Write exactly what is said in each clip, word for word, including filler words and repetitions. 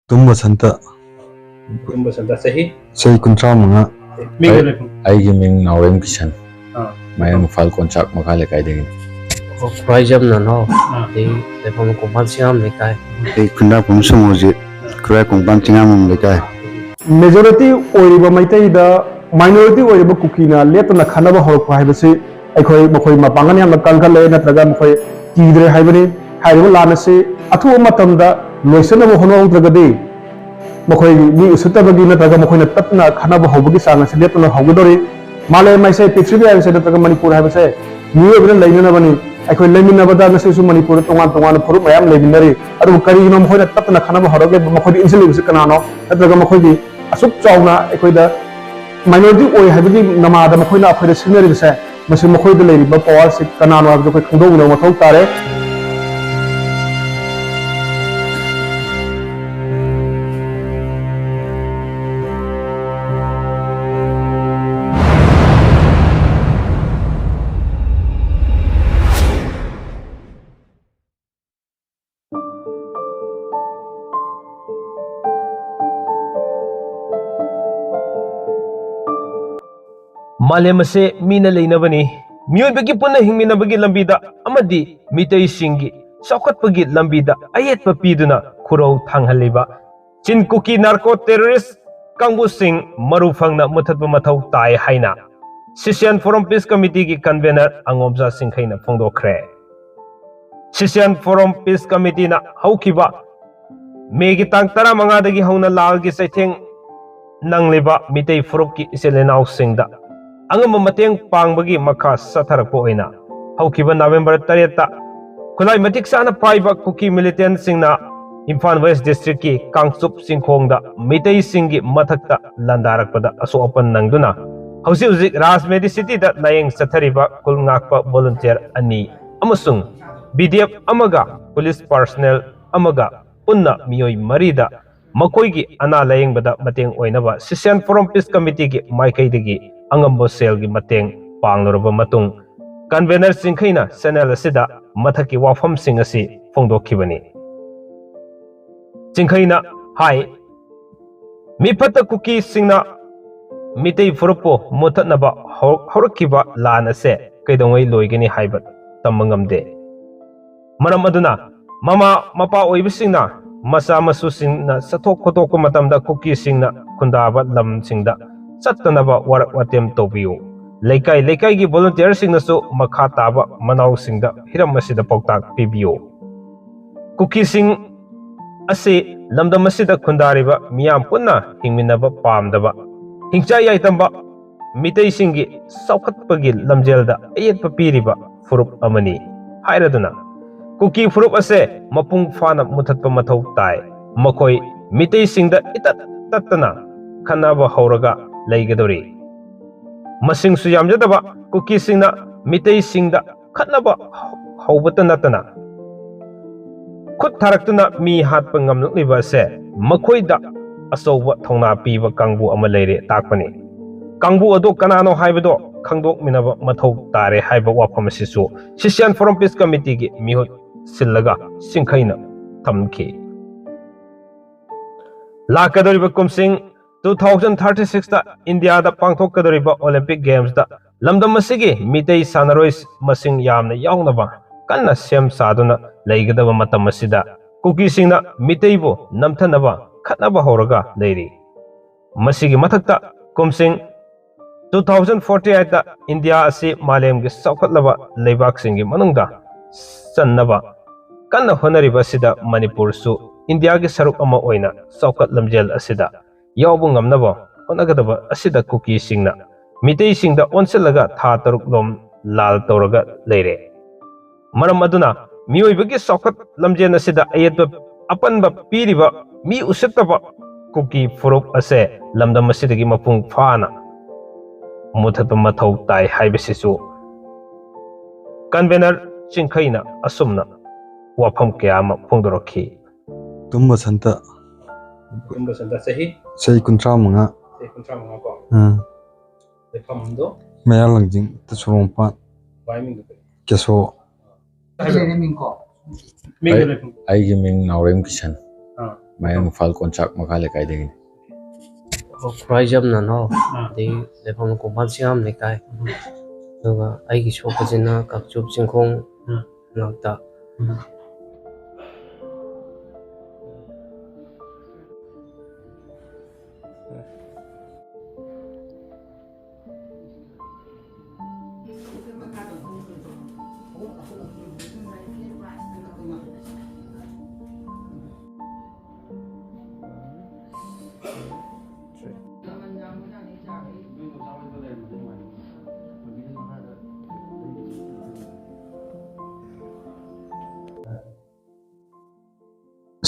ꯇꯨꯝꯕ ꯁꯟꯇ꯫ ꯇꯨꯝꯕ ꯁꯟꯇ꯫ ꯆꯍꯤ? ꯆꯍꯤ ꯀꯨꯟꯊ꯭ꯔꯥ ꯃꯉꯥ꯫ ꯃꯤꯡ ꯑꯩ-, ꯂꯩꯐꯝ? ꯑꯩꯒꯤ ꯃꯤꯡ ꯅꯥꯎꯔꯦꯝ ꯀꯤꯁꯟ꯫ ꯑꯥ꯫ ꯃꯌꯥꯡ ꯏꯝꯐꯥꯜ ꯀꯣꯟꯆꯥꯛ ꯃꯈꯥ ꯂꯩꯀꯥꯏꯗꯒꯤꯅꯤ꯫ ꯑꯣ, ꯈꯨꯔꯥꯏꯖꯝ ꯅꯅꯥꯎ꯫ ꯑꯥ꯫ ꯑꯩ ꯂꯩꯐꯝ ꯀꯣꯡꯄꯥꯟ ꯆꯤꯡꯉꯥꯝ ꯂꯩꯀꯥꯏ꯫ ꯑꯩ ꯈꯨꯟꯗ꯭ꯔꯥꯛꯄꯝ ꯁꯨꯃꯣꯖꯤꯠ, ꯈꯨꯔꯥꯏ ꯀꯣꯡꯄꯥꯟ ꯆꯤꯡꯉꯥꯝꯕꯝ ꯂꯩꯀꯥꯏ꯫ Majority ꯑꯣꯏꯔꯤꯕ ꯃꯩꯇꯩꯗ minority ꯑꯣꯏꯔꯤꯕ ꯀꯨꯀꯤꯅ ꯂꯦꯞꯇꯅ ꯈꯠꯅꯕ ꯍꯧꯔꯛꯄ ꯍꯥꯏꯕꯁꯤ ꯑꯩꯈꯣꯏ ꯃꯈꯣꯏ ꯃꯄꯥꯡꯒꯜ ꯌꯥꯝꯅ ꯀꯟꯈꯠꯂꯦ ꯅꯠꯇ꯭ꯔꯒ ꯃꯈꯣꯏ ꯀꯤꯗ꯭ꯔꯦ ꯍꯥꯏꯕꯅꯤ꯫ ꯍꯥꯏꯔꯤꯕ ꯂꯥꯟ ꯑꯁꯤ ꯑꯊꯨꯕ ꯃꯇꯝꯗ ꯂꯣꯏꯁꯤꯟꯅꯕ ꯍꯣꯠꯅꯍꯧꯗ꯭ꯔꯒꯗꯤ ꯃꯈꯣꯏ ꯃꯤ ꯎꯁꯤꯠꯇꯕꯒꯤ ꯅꯠꯇ꯭ꯔꯒ ꯃꯈꯣꯏꯅ ꯇꯠꯇꯅ ꯈꯠꯅꯕ ꯍꯧꯕꯒꯤ ꯆꯥꯡ ꯑꯁꯤ ꯂꯦꯞꯇꯅ ꯍꯧꯒꯗꯧꯔꯤ꯫ ꯃꯥꯂꯦꯝ ꯍꯥꯏꯁꯦ, ꯄ꯭ꯔꯤꯊꯤꯕꯤ ꯍꯥꯏꯕꯁꯦ ꯅꯠꯇ꯭ꯔꯒ ꯃꯅꯤꯄꯨꯔ ꯍꯥꯏꯕꯁꯦ ꯃꯤꯑꯣꯏꯕꯅ ꯂꯩꯅꯅꯕꯅꯤ꯫ ꯑꯩꯈꯣꯏ ꯂꯩꯃꯤꯟꯅꯕꯗ ꯉꯁꯤꯁꯨ ꯃꯅꯤꯄꯨꯔꯗ ꯇꯣꯉꯥꯟ ꯇꯣꯉꯥꯟꯕ ꯐꯨꯔꯨꯞ ꯃꯌꯥꯝ ꯂꯩꯃꯤꯟꯅꯔꯤ꯫ ꯑꯗꯨꯕꯨ ꯀꯔꯤꯒꯤꯅꯣ ꯃꯈꯣꯏꯅ ꯇꯠꯇꯅ ꯈꯠꯅꯕ ꯍꯧꯔꯛꯂꯤꯕ? ꯃꯈꯣꯏꯗ ꯏꯟꯁꯤꯜꯂꯤꯕꯁꯤ ꯀꯅꯥꯅꯣ? ꯅꯠꯇ꯭ꯔꯒ ꯃꯈꯣꯏꯒꯤ ꯑꯁꯨꯛ ꯆꯥꯎꯅ ꯑꯩꯈꯣꯏꯗ minority ꯑꯣꯏ ꯍꯥꯏꯕꯒꯤ ꯅꯃꯥꯗ ꯃꯈꯣꯏꯅ ꯑꯩꯈꯣꯏꯗ ꯁꯤꯡꯅꯔꯤꯕꯁꯦ, ꯃꯁꯤ ꯃꯈꯣꯏꯗ ꯂꯩꯔꯤꯕ powerꯁꯤ ꯀꯅꯥꯅꯣ ꯍꯥꯏꯕꯗꯨ ꯑꯩꯈꯣꯏ ꯈꯪꯗꯣꯛꯃꯤꯟꯅꯕ ꯃꯊꯧ ꯇꯥꯔꯦ꯫ ꯃꯥꯂꯦꯝ ꯑꯁꯦ ꯃꯤꯅ ꯂꯩꯅꯕꯅꯤ꯫ ꯃꯤꯑꯣꯏꯕꯒꯤ ꯄꯨꯟꯅ ꯍꯤꯡꯃꯤꯟꯅꯕꯒꯤ ꯂꯝꯕꯤꯗ ꯑꯃꯗꯤ ꯃꯤꯇꯩꯁꯤꯡꯒꯤ ꯆꯥꯎꯈꯠꯄꯒꯤ ꯂꯝꯕꯤꯗ ꯑꯌꯦꯠꯄ ꯄꯤꯗꯨꯅ ꯈꯨꯔꯧ ꯊꯥꯡꯍꯜꯂꯤꯕ ꯆꯤꯟ ꯀꯨꯀꯤ narco terrorist ꯀꯥꯡꯕꯨꯁꯤꯡ ꯃꯔꯨ ꯐꯪꯅ ꯃꯨꯊꯠꯄ ꯃꯊꯧ ꯇꯥꯏ ꯍꯥꯏꯅ Sisyan Forum Peace Committeeꯒꯤ convener ꯑꯉꯣꯝꯖꯥ ꯆꯤꯡꯈꯩꯅ ꯐꯣꯡꯗꯣꯛꯈ꯭ꯔꯦ꯫ Sisyan Forum Peace Committeeꯅ ꯍꯧꯈꯤꯕ ꯃꯦꯒꯤ ꯇꯥꯡ ꯇꯔꯥꯃꯉꯥꯗꯒꯤ ꯍꯧꯅ ꯂꯥꯜꯒꯤ ꯆꯩꯊꯦꯡ ꯅꯪꯂꯤꯕ ꯃꯤꯇꯩ ꯐꯨꯔꯨꯞꯀꯤ ꯏꯆꯤꯜ ꯏꯅꯥꯎꯁꯤꯡꯗ ꯑꯉꯝꯕ ꯃꯇꯦꯡ ꯄꯥꯡꯕꯒꯤ ꯃꯈꯥ ꯆꯠꯊꯔꯛꯄ ꯑꯣꯏꯅ ꯍꯧꯈꯤꯕ ꯅꯕꯦꯝꯕꯔ ꯇꯔꯦꯠꯇ ꯈꯨꯠꯂꯥꯏ ꯃꯇꯤꯛ ꯆꯥꯅ ꯄꯥꯏꯕ ꯀꯨꯀꯤ militantꯁꯤꯡꯅ ꯏꯝꯐꯥꯜ West Districtꯀꯤ ꯀꯥꯡꯆꯨꯞ ꯆꯤꯡꯈꯣꯡꯗ ꯃꯤꯇꯩꯁꯤꯡꯒꯤ ꯃꯊꯛꯇ ꯂꯥꯟꯗꯥꯔꯛꯄꯗ ꯑꯁꯣꯛ ꯑꯄꯟ ꯅꯪꯗꯨꯅ ꯍꯧꯖꯤꯛ ꯍꯧꯖꯤꯛ ꯔꯥꯖ Medicityꯗ ꯂꯥꯌꯦꯡ ꯆꯠꯊꯔꯤꯕ ꯀꯨꯜ ꯉꯥꯛꯄ volunteer ꯑꯅꯤ ꯑꯃꯁꯨꯡ B D F ꯑꯃꯒ police personnel ꯑꯃꯒ ꯄꯨꯟꯅ ꯃꯤꯑꯣꯏ ꯃꯔꯤꯗ ꯃꯈꯣꯏꯒꯤ ꯑꯅꯥ ꯂꯥꯌꯦꯡꯕꯗ ꯃꯇꯦꯡ ꯑꯣꯏꯅꯕ Sisyan Forum Peace Committeeꯒꯤ ꯃꯥꯏꯀꯩꯗꯒꯤ ꯑꯉꯝꯕ ꯁꯦꯜꯒꯤ ꯃꯇꯦꯡ ꯄꯥꯡꯂꯨꯔꯕ ꯃꯇꯨꯡ, convener ꯆꯤꯡꯈꯩꯅ channel ꯑꯁꯤꯗ ꯃꯊꯛꯀꯤ ꯋꯥꯐꯝꯁꯤꯡ ꯑꯁꯤ ꯐꯣꯡꯗꯣꯛꯈꯤꯕꯅꯤ꯫ ꯆꯤꯡꯈꯩꯅ ꯍꯥꯏ꯫ ꯃꯤꯐꯠꯇ ꯀꯨꯀꯤꯁꯤꯡꯅ ꯃꯤꯇꯩ ꯐꯨꯔꯨꯞꯄꯨ ꯃꯨꯠꯊꯠꯅꯕ ꯍꯧ-, ꯍꯧꯔꯛꯈꯤꯕ ꯂꯥꯟ ꯑꯁꯦ ꯀꯩꯗꯧꯉꯩ ꯂꯣꯏꯒꯅꯤ ꯍꯥꯏꯕ ꯇꯝꯕ ꯉꯝꯗꯦ꯫ ꯃꯔꯝ ꯑꯗꯨꯅ ꯃꯃꯥ ꯃꯄꯥ ꯑꯣꯏꯕꯁꯤꯡꯅ ꯃꯆꯥ ꯃꯁꯨꯁꯤꯡꯅ ꯆꯠꯊꯣꯛ ꯈꯣꯠꯇꯣꯛꯄ ꯃꯇꯝꯗ ꯀꯨꯀꯤꯁꯤꯡꯅ ꯈꯨꯟꯗꯥꯕ ꯂꯝꯁꯤꯡꯗ ꯆꯠꯇꯅꯕ ꯋꯥꯔꯛ ꯋꯥꯇꯦꯝ ꯇꯧꯕꯤꯌꯨ꯫ ꯂꯩꯀꯥꯏ ꯂꯩꯀꯥꯏꯒꯤ ꯚꯣꯂꯨꯟꯇꯤꯌꯔꯁꯤꯡꯅꯁꯨ ꯃꯈꯥ ꯇꯥꯕ ꯃꯅꯥꯎꯁꯤꯡꯗ ꯍꯤꯔꯝ ꯑꯁꯤꯗ ꯄꯥꯎꯇꯥꯛ ꯄꯤꯕꯤꯌꯨ꯫ ꯀꯨꯀꯤꯁꯤꯡ ꯑꯁꯤ ꯂꯝꯗꯝ ꯑꯁꯤꯗ ꯈꯨꯟꯗꯥꯔꯤꯕ ꯃꯤꯌꯥꯝ ꯄꯨꯟꯅ ꯍꯤꯡꯃꯤꯟꯅꯕ ꯄꯥꯝꯗꯕ, ꯍꯤꯡꯆꯥꯏ ꯌꯥꯏꯇꯝꯕ ꯃꯤꯇꯩꯁꯤꯡꯒꯤ ꯆꯥꯎꯈꯠꯄꯒꯤ ꯂꯝꯖꯦꯜꯗ ꯑꯌꯦꯠꯄ ꯄꯤꯔꯤꯕ ꯐꯨꯔꯨꯞ ꯑꯃꯅꯤ ꯍꯥꯏꯔꯗꯨꯅ, ꯀꯨꯀꯤ ꯐꯨꯔꯨꯞ ꯑꯁꯦ ꯃꯄꯨꯡ ꯐꯥꯅ ꯃꯨꯊꯠꯄ ꯃꯊꯧ ꯇꯥꯏ꯫ ꯃꯈꯣꯏ ꯃꯤꯇꯩꯁꯤꯡꯗ ꯏꯇꯠ ꯇꯠꯇꯅ ꯈꯠꯅꯕ ꯍꯧꯔꯒ ꯂꯩꯒꯗꯧꯔꯤ꯫ ꯃꯁꯤꯡꯁꯨ ꯌꯥꯝꯖꯗꯕ ꯀꯨꯀꯤꯁꯤꯡꯅ ꯃꯤꯇꯩꯁꯤꯡꯗ ꯈꯠꯅꯕ ꯍꯧꯕꯇ ꯅꯠꯇꯅ ꯈꯨꯠ ꯊꯥꯔꯛꯇꯨꯅ ꯃꯤ ꯍꯥꯠꯄ ꯉꯝꯂꯛꯂꯤꯕ ꯑꯁꯦ ꯃꯈꯣꯏꯗ ꯑꯆꯧꯕ ꯊꯧꯅꯥ ꯄꯤꯕ ꯀꯥꯡꯕꯨ ꯑꯃ ꯂꯩꯔꯦ ꯇꯥꯛꯄꯅꯤ꯫ ꯀꯥꯡꯕꯨ ꯑꯗꯨ ꯀꯅꯥꯅꯣ ꯍꯥꯏꯕꯗꯣ ꯈꯪꯗꯣꯛꯃꯤꯟꯅꯕ ꯃꯊꯧ ꯇꯥꯔꯦ ꯍꯥꯏꯕ ꯋꯥꯐꯝ ꯑꯁꯤꯁꯨ ꯁꯤꯁꯤꯌꯥꯟ ꯐꯣꯔꯝ ꯄꯤꯁ ꯀꯃꯤꯇꯤꯒꯤ ꯃꯤꯍꯨꯠ ꯁꯤꯜꯂꯒ ꯆꯤꯡꯈꯩꯅ ꯊꯝꯈꯤ꯫ ꯂꯥꯛꯀꯗꯧꯔꯤꯕ ꯀꯨꯝꯁꯤꯡ two thousand thirty six ꯇ ꯏꯟꯗꯤꯌꯥꯗ ꯄꯥꯡꯊꯣꯛꯀꯗꯧꯔꯤꯕ ꯑꯣꯂꯤꯝꯄꯤꯛ ꯒꯦꯝꯁꯇ ꯂꯝꯗꯝ ꯑꯁꯤꯒꯤ ꯃꯤꯇꯩ ꯁꯥꯟꯅꯔꯣꯏ ꯃꯁꯤꯡ ꯌꯥꯝꯅ ꯌꯥꯎꯅꯕ ꯀꯟꯅ ꯁꯦꯝ ꯁꯥꯗꯨꯅ ꯂꯩꯒꯗꯕ ꯃꯇꯝ ꯑꯁꯤꯗ ꯀꯨꯀꯤꯁꯤꯡꯅ ꯃꯤꯇꯩꯕꯨ ꯅꯝꯊꯅꯕ ꯈꯠꯅꯕ ꯍꯧꯔꯒ ꯂꯩꯔꯤ꯫ ꯃꯁꯤꯒꯤ ꯃꯊꯛꯇ ꯀꯨꯝꯁꯤꯡ two thousand forty eight ꯇ ꯏꯟꯗꯤꯌꯥ ꯑꯁꯤ ꯃꯥꯂꯦꯝꯒꯤ ꯆꯥꯎꯈꯠꯂꯕ ꯂꯩꯕꯥꯛꯁꯤꯡꯒꯤ ꯃꯅꯨꯡꯗ ꯆꯟꯅꯕ ꯀꯟꯅ ꯍꯣꯠꯅꯔꯤꯕ ꯑꯁꯤꯗ ꯃꯅꯤꯄꯨꯔꯁꯨ ꯏꯟꯗꯤꯌꯥꯒꯤ ꯁꯔꯨꯛ ꯑꯃ ꯑꯣꯏꯅ ꯆꯥꯎꯈꯠ ꯂꯝꯖꯦꯜ ꯑꯁꯤꯗ ꯌꯥꯎꯕ ꯉꯝꯅꯕ ꯍꯣꯠꯅꯒꯗꯕ ꯑꯁꯤꯗ ꯀꯨꯀꯤꯁꯤꯡꯅ ꯃꯤꯇꯩꯁꯤꯡꯗ ꯑꯣꯟꯁꯤꯜꯂꯒ ꯊꯥ ꯇꯔꯨꯛ ꯂꯣꯝ ꯂꯥꯜ ꯇꯧꯔꯒ ꯂꯩꯔꯦ꯫ ꯃꯔꯝ ꯑꯗꯨꯅ ꯃꯤꯑꯣꯏꯕꯒꯤ ꯆꯥꯎꯈꯠ ꯂꯝꯖꯦꯜ ꯑꯁꯤꯗ ꯑꯌꯦꯠꯄ ꯑꯄꯟꯕ ꯄꯤꯔꯤꯕ ꯃꯤ ꯎꯁꯤꯠꯇꯕ ꯀꯨꯀꯤ ꯐꯨꯔꯨꯞ ꯑꯁꯦ ꯂꯝꯗꯝ ꯑꯁꯤꯗꯒꯤ ꯃꯄꯨꯡ ꯐꯥꯅ ꯃꯨꯊꯠꯄ ꯃꯊꯧ ꯇꯥꯏ ꯍꯥꯏꯕꯁꯤꯁꯨ ꯀꯟꯚꯦꯅꯔ ꯆꯤꯡꯈꯩꯅ ꯑꯁꯨꯝꯅ ꯋꯥꯐꯝ ꯀꯌꯥ ꯑꯃ ꯐꯣꯡꯗꯣꯔꯛꯈꯤ꯫ ꯇꯨꯝꯕ ꯁꯟꯇ ꯇꯨꯝꯕ ꯁꯟꯇ ꯆꯍꯤ ꯆꯍꯤ ꯀꯨꯟꯊ꯭ꯔꯥ ꯃꯉꯥ꯫ ꯆꯍꯤ ꯀꯨꯟꯊ꯭ꯔꯥ ꯃꯉꯥ ꯀꯣ꯫ ꯑꯥ꯫ ꯂꯩꯐꯝꯗꯣ ꯃꯌꯥꯡ ꯂꯥꯡꯖꯤꯡ ꯁꯣꯔꯣꯡꯄꯥꯠ꯫ ꯚꯥꯏ ꯃꯤꯡꯗꯣ ꯀꯔꯤ? ꯀꯦꯁꯣ꯫ ꯍꯥꯏꯕꯤꯔꯣ꯫ ꯃꯤꯡꯗꯣ ꯂꯩꯐꯝ꯫ ꯑꯩꯒꯤ ꯃꯤꯡ ꯅꯥꯎꯔꯦꯝ ꯀꯤꯁꯟ꯫ ꯑꯥ꯫ ꯃꯌꯥꯡ ꯏꯝꯐꯥꯜ ꯀꯣꯟꯆꯥꯛ ꯃꯈꯥ ꯂꯩꯀꯥꯏꯗꯒꯤꯅꯤ꯫ ꯑꯣ, ꯈꯨꯔꯥꯏꯖꯝ ꯅꯅꯥꯎ, ꯑꯥ꯫ ꯑꯗꯩ ꯂꯩꯐꯝ ꯀꯣꯡꯄꯥꯟ ꯁꯤꯡꯉꯥꯝ ꯂꯩꯀꯥꯏ꯫ ꯎꯝ꯫ ꯑꯗꯨꯒ ꯑꯩꯒꯤ ꯁꯣꯛꯄꯁꯤꯅ ꯀꯥꯡꯆꯨꯞ ꯆꯤꯡꯈꯣꯡ ꯎꯝ꯫ ꯃꯅꯥꯛꯇ꯫ ꯎꯝ꯫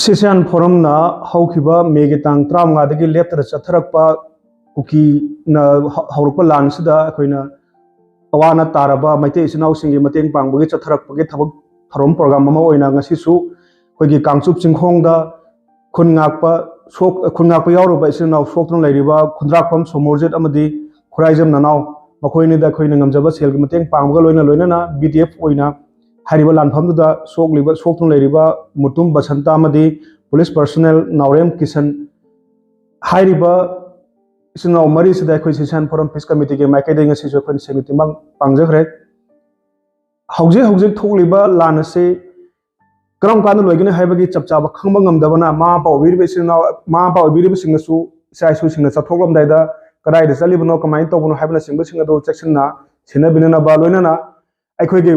ꯁꯤꯁꯤꯌꯥꯟ ꯐꯣꯔꯝꯅ ꯍꯧꯈꯤꯕ ꯃꯦꯒꯤ ꯇꯥꯡ ꯇꯔꯥꯃꯉꯥꯗꯒꯤ ꯂꯦꯞꯇꯅ ꯆꯠꯊꯔꯛꯄ ꯀꯨꯀꯤꯅ ꯍꯧ-, ꯍꯧꯔꯛꯄ ꯂꯥꯟ ꯑꯁꯤꯗ ꯑꯩꯈꯣꯏꯅ ꯑꯋꯥ ꯑꯅꯥ ꯇꯥꯔꯕ ꯃꯩꯇꯩ ꯏꯆꯤꯟ ꯏꯅꯥꯎꯁꯤꯡꯒꯤ ꯃꯇꯦꯡ ꯄꯥꯡꯕꯒꯤ ꯆꯠꯊꯔꯛꯄꯒꯤ ꯊꯕꯛ ꯊꯧꯔꯝ ꯄ꯭ꯔꯣꯒ꯭ꯔꯥꯝ ꯑꯃ ꯑꯣꯏꯅ ꯉꯁꯤꯁꯨ ꯑꯩꯈꯣꯏꯒꯤ ꯀꯥꯡꯆꯨꯞ ꯆꯤꯡꯈꯣꯡꯗ ꯈꯨꯟ ꯉꯥꯛꯄ ꯁꯣꯛ-, ꯈꯨꯟ ꯉꯥꯛꯄ ꯌꯥꯎꯔꯨꯕ ꯏꯆꯤꯟ ꯏꯅꯥꯎ ꯁꯣꯛꯇꯨꯅ ꯂꯩꯔꯤꯕ ꯈꯨꯟꯗ꯭ꯔꯥꯛꯄꯝ ꯁꯣꯃꯣꯔꯖꯤꯠ ꯑꯃꯗꯤ ꯈꯨꯔꯥꯏꯖꯝ ꯅꯅꯥꯎ, ꯃꯈꯣꯏ ꯑꯅꯤꯗ ꯑꯩꯈꯣꯏꯅ ꯉꯝꯖꯕ ꯁꯦꯜꯒꯤ ꯃꯇꯦꯡ ꯄꯥꯡꯕꯒ ꯂꯣꯏꯅ ꯂꯣꯏꯅꯅ ꯕꯤ ꯗꯤ ꯑꯦꯐ ꯑꯣꯏꯅ ꯍꯥꯏꯔꯤꯕ ꯂꯥꯟꯐꯝꯗꯨꯗ ꯁꯣꯛꯂꯤꯕ, ꯁꯣꯛꯇꯨꯅ ꯂꯩꯔꯤꯕ ꯃꯨꯇꯨꯝ ꯕꯁꯟꯇ ꯑꯃꯗꯤ ꯄꯨꯂꯤꯁ ꯄꯔꯁꯣꯅꯦꯜ ꯅꯥꯎꯔꯦꯝ ꯀꯤꯁꯟ ꯍꯥꯏꯔꯤꯕ ꯏꯆꯤꯟ ꯏꯅꯥꯎ ꯃꯔꯤꯁꯤꯗ ꯑꯩꯈꯣꯏ ꯁꯤꯁꯥꯟ ꯐꯣꯔꯝ ꯄꯤꯁ ꯀꯃꯤꯇꯤꯒꯤ ꯃꯥꯏꯀꯩꯗꯒꯤ ꯉꯁꯤꯁꯨ ꯑꯩꯈꯣꯏꯅ ꯁꯦꯜꯒꯤ ꯇꯦꯡꯕꯥꯡ ꯄꯥꯡꯖꯈ꯭ꯔꯦ꯫ ꯍꯧꯖꯤꯛ ꯍꯧꯖꯤꯛ ꯊꯣꯛꯂꯤꯕ ꯂꯥꯟ ꯑꯁꯤ ꯀꯔꯝ ꯀꯥꯟꯗ ꯂꯣꯏꯒꯅꯤ ꯍꯥꯏꯕꯒꯤ ꯆꯞ ꯆꯥꯕ ꯈꯪꯕ ꯉꯝꯗꯕꯅ ꯃꯃꯥ ꯃꯄꯥ ꯑꯣꯏꯕꯤꯔꯤꯕ ꯏꯆꯤꯟ ꯏꯅꯥꯎ, ꯃꯃꯥ ꯃꯄꯥ ꯑꯣꯏꯕꯤꯔꯤꯕꯁꯤꯡꯅꯁꯨ ꯏꯆꯥ ꯏꯁꯨꯁꯤꯡꯅ ꯆꯠꯊꯣꯛꯂꯝꯗꯥꯏꯗ ꯀꯗꯥꯏꯗ ꯆꯠꯂꯤꯕꯅꯣ, ꯀꯃꯥꯏꯅ ꯇꯧꯕꯅꯣ ꯍꯥꯏꯕꯅꯆꯤꯡꯕꯁꯤꯡ ꯑꯗꯨ ꯆꯦꯛꯁꯤꯟꯅ ꯁꯦꯟꯅꯕꯤꯅꯅꯕ, ꯂꯣꯏꯅꯅ ꯑꯩꯈꯣꯏꯒꯤ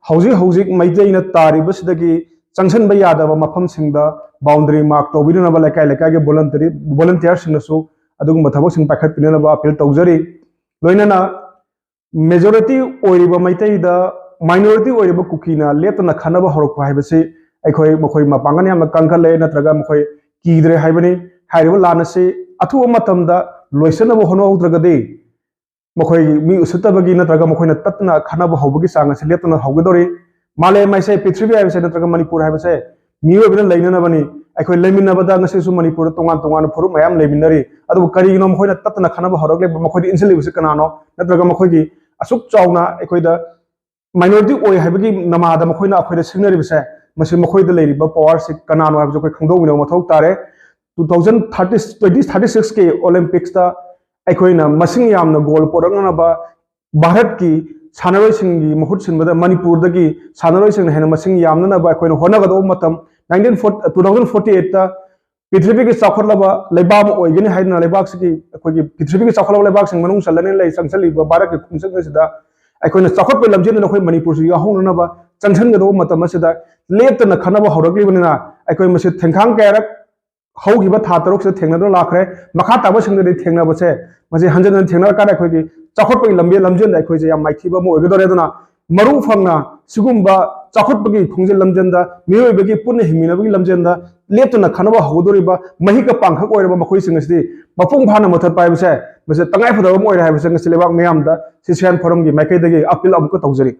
ꯍꯧꯖꯤꯛ ꯍꯧꯖꯤꯛ ꯃꯩꯇꯩꯅ ꯇꯥꯔꯤꯕꯁꯤꯗꯒꯤ ꯆꯪꯁꯤꯟꯕ ꯌꯥꯗꯕ ꯃꯐꯝꯁꯤꯡꯗ ꯕꯥꯎꯟꯗꯔꯤ ꯃꯥꯔꯛ ꯇꯧꯕꯤꯅꯅꯕ ꯂꯩꯀꯥꯏ ꯂꯩꯀꯥꯏꯒꯤ ꯚꯣꯂꯟꯇꯔꯤ, ꯚꯣꯂꯟꯇꯤꯌꯔꯁꯤꯡꯅꯁꯨ ꯑꯗꯨꯒꯨꯝꯕ ꯊꯕꯛꯁꯤꯡ ꯄꯥꯏꯈꯠꯄꯤꯅꯅꯕ ꯑꯄꯤꯜ ꯇꯧꯖꯔꯤ꯫ ꯂꯣꯏꯅꯅ ꯃꯦꯖꯣꯔꯤꯇꯤ ꯑꯣꯏꯔꯤꯕ ꯃꯩꯇꯩꯗ ꯃꯥꯏꯅꯣꯔꯤꯇꯤ ꯑꯣꯏꯔꯤꯕ ꯀꯨꯀꯤꯅ ꯂꯦꯞꯇꯅ ꯈꯠꯅꯕ ꯍꯧꯔꯛꯄ ꯍꯥꯏꯕꯁꯤ ꯑꯩꯈꯣꯏ, ꯃꯈꯣꯏ ꯃꯄꯥꯡꯒꯜ ꯌꯥꯝꯅ ꯀꯟꯈꯠꯂꯦ ꯅꯠꯇ꯭ꯔꯒ ꯃꯈꯣꯏ ꯀꯤꯗ꯭ꯔꯦ ꯍꯥꯏꯕꯅꯤ꯫ ꯍꯥꯏꯔꯤꯕ ꯂꯥꯟ ꯑꯁꯤ ꯑꯊꯨꯕ ꯃꯇꯝꯗ ꯂꯣꯏꯁꯤꯟꯅꯕ ꯍꯣꯠꯅꯍꯧꯗ꯭ꯔꯒꯗꯤ ꯃꯈꯣꯏꯒꯤ ꯃꯤ ꯎꯁꯤꯠꯇꯕꯒꯤ ꯅꯠꯇ꯭ꯔꯒ ꯃꯈꯣꯏꯅ ꯇꯠꯇꯅ ꯈꯠꯅꯕ ꯍꯧꯕꯒꯤ ꯆꯥꯡ ꯑꯁꯤ ꯂꯦꯞꯇꯅ ꯍꯧꯒꯗꯧꯔꯤ꯫ ꯃꯥꯂꯦꯝ ꯍꯥꯏꯁꯦ, ꯄ꯭ꯔꯤꯊꯤꯕꯤ ꯍꯥꯏꯕꯁꯦ ꯅꯠꯇ꯭ꯔꯒ ꯃꯅꯤꯄꯨꯔ ꯍꯥꯏꯕꯁꯦ ꯃꯤꯑꯣꯏꯕꯅ ꯂꯩꯅꯅꯕꯅꯤ꯫ ꯑꯩꯈꯣꯏ ꯂꯩꯃꯤꯟꯅꯕꯗ ꯉꯁꯤꯁꯨ ꯃꯅꯤꯄꯨꯔꯗ ꯇꯣꯉꯥꯟ ꯇꯣꯉꯥꯟꯕ ꯐꯨꯔꯨꯞ ꯃꯌꯥꯝ ꯂꯩꯃꯤꯟꯅꯔꯤ꯫ ꯑꯗꯨꯕꯨ ꯀꯔꯤꯒꯤꯅꯣ ꯃꯈꯣꯏꯅ ꯇꯠꯇꯅ ꯈꯠꯅꯕ ꯍꯧꯔꯛꯂꯤꯕ, ꯃꯈꯣꯏꯗ ꯏꯟꯁꯤꯜꯂꯤꯕꯁꯤ ꯀꯅꯥꯅꯣ? ꯅꯠꯇ꯭ꯔꯒ ꯃꯈꯣꯏꯒꯤ ꯑꯁꯨꯛ ꯆꯥꯎꯅ ꯑꯩꯈꯣꯏꯗ ꯃꯥꯏꯅꯣꯔꯤꯇꯤ ꯑꯣꯏ ꯍꯥꯏꯕꯒꯤ ꯅꯃꯥꯗ ꯃꯈꯣꯏꯅ ꯑꯩꯈꯣꯏꯗ ꯁꯤꯡꯅꯔꯤꯕꯁꯦ ꯃꯁꯤ ꯃꯈꯣꯏꯗ ꯂꯩꯔꯤꯕ ꯄꯋꯥꯔꯁꯤ ꯀꯅꯥꯅꯣ ꯍꯥꯏꯕꯁꯤ ꯑꯩꯈꯣꯏ ꯈꯪꯗꯣꯛꯃꯤꯟꯅꯕ ꯃꯊꯧ ꯇꯥꯔꯦ꯫ Two thousand thirty twenty thirty six ꯀꯤ Olympics ꯇ ꯑꯩꯈꯣꯏꯅ ꯃꯁꯤꯡ ꯌꯥꯝꯅ ꯒꯣꯜ ꯄꯨꯔꯛꯅꯅꯕ ꯚꯥꯔꯠꯀꯤ ꯁꯥꯟꯅꯔꯣꯏꯁꯤꯡꯒꯤ ꯃꯍꯨꯠ ꯁꯤꯟꯕꯗ ꯃꯅꯤꯄꯨꯔꯗꯒꯤ ꯁꯥꯟꯅꯔꯣꯏꯁꯤꯡꯅ ꯍꯦꯟꯅ ꯃꯁꯤꯡ ꯌꯥꯝꯅꯅꯕ ꯑꯩꯈꯣꯏꯅ ꯍꯣꯠꯅꯒꯗꯧꯕ ꯃꯇꯝ, nineteen forty two thousand forty eight ꯇ ꯄ꯭ꯔꯤꯊꯤꯕꯤꯒꯤ ꯆꯥꯎꯈꯠꯂꯕ ꯂꯩꯕꯥꯛ ꯑꯃ ꯑꯣꯏꯒꯅꯤ ꯍꯥꯏꯗꯨꯅ ꯂꯩꯕꯥꯛꯁꯤꯒꯤ, ꯑꯩꯈꯣꯏꯒꯤ ꯄ꯭ꯔꯤꯊꯤꯕꯤꯒꯤ ꯆꯥꯎꯈꯠꯂꯕ ꯂꯩꯕꯥꯛꯁꯤꯡ ꯃꯅꯨꯡ ꯆꯜꯂꯅꯤ ꯂꯩ ꯆꯪꯁꯤꯜꯂꯤꯕ ꯚꯥꯔꯠꯀꯤ ꯈꯣꯡꯆꯠ ꯑꯁꯤꯗ ꯑꯩꯈꯣꯏꯅ ꯆꯥꯎꯈꯠꯄꯒꯤ ꯂꯝꯖꯦꯜꯗꯨꯅ ꯑꯩꯈꯣꯏ ꯃꯅꯤꯄꯨꯔꯁꯨ ꯌꯥꯎꯍꯧꯅꯅꯕ ꯆꯪꯁꯤꯟꯒꯗꯧꯕ ꯃꯇꯝ ꯑꯁꯤꯗ ꯂꯦꯞꯇꯅ ꯈꯟꯅꯕ ꯍꯧꯔꯛꯂꯤꯕꯅꯤꯅ ꯑꯩꯈꯣꯏ ꯃꯁꯤ ꯊꯦꯡꯈꯥꯡ ꯀꯌꯥꯔꯛ ꯍꯧꯈꯤꯕ ꯊꯥ ꯇꯔꯨꯛꯁꯤꯗ ꯊꯦꯡꯅꯗꯨꯅ ꯂꯥꯛꯈ꯭ꯔꯦ꯫ ꯃꯈꯥ ꯇꯥꯕꯁꯤꯡꯗꯗꯤ ꯊꯦꯡꯅꯕꯁꯦ ꯃꯁꯤ ꯍꯟꯖꯤꯟ ꯍꯟꯖꯤꯟ ꯊꯦꯡꯅꯔꯀꯥꯟꯗ ꯑꯩꯈꯣꯏꯒꯤ ꯆꯥꯎꯈꯠꯄꯒꯤ ꯂꯝꯕꯤ ꯂꯝꯖꯦꯜꯗ ꯑꯩꯈꯣꯏꯁꯦ ꯌꯥꯝ ꯃꯥꯏꯊꯤꯕ ꯑꯃ ꯑꯣꯏꯒꯗꯧꯔꯦ꯫ ꯑꯗꯨꯅ ꯃꯔꯨ ꯐꯪꯅ ꯁꯤꯒꯨꯝꯕ ꯆꯥꯎꯈꯠꯄꯒꯤ ꯈꯣꯡꯖꯦꯜ ꯂꯝꯖꯦꯜꯗ ꯃꯤꯑꯣꯏꯕꯒꯤ ꯄꯨꯟꯅ ꯍꯤꯡꯃꯤꯟꯅꯕꯒꯤ ꯂꯝꯖꯦꯜꯗ ꯂꯦꯞꯇꯅ ꯈꯟꯅꯕ ꯍꯧꯒꯗꯧꯔꯤꯕ ꯃꯍꯤꯛꯀ ꯄꯥꯡꯈꯛ ꯑꯣꯏꯔꯕ ꯃꯈꯣꯏꯁꯤꯡ ꯑꯁꯤꯗꯤ ꯃꯄꯨꯡ ꯐꯥꯅ ꯃꯨꯊꯠꯄ ꯍꯥꯏꯕꯁꯦ ꯃꯁꯤ ꯇꯉꯥꯏ ꯐꯗꯕ ꯑꯃ ꯑꯣꯏꯔꯦ ꯍꯥꯏꯕꯁꯦ ꯉꯁꯤ ꯂꯩꯕꯥꯛ ꯃꯤꯌꯥꯝꯗ ꯁꯤꯁꯤꯌꯥꯟ ꯐꯣꯔꯝꯒꯤ ꯃꯥꯏꯀꯩꯗꯒꯤ ꯑꯄꯤꯜ ꯑꯃꯨꯛꯀ ꯇꯧꯖꯔꯤ꯫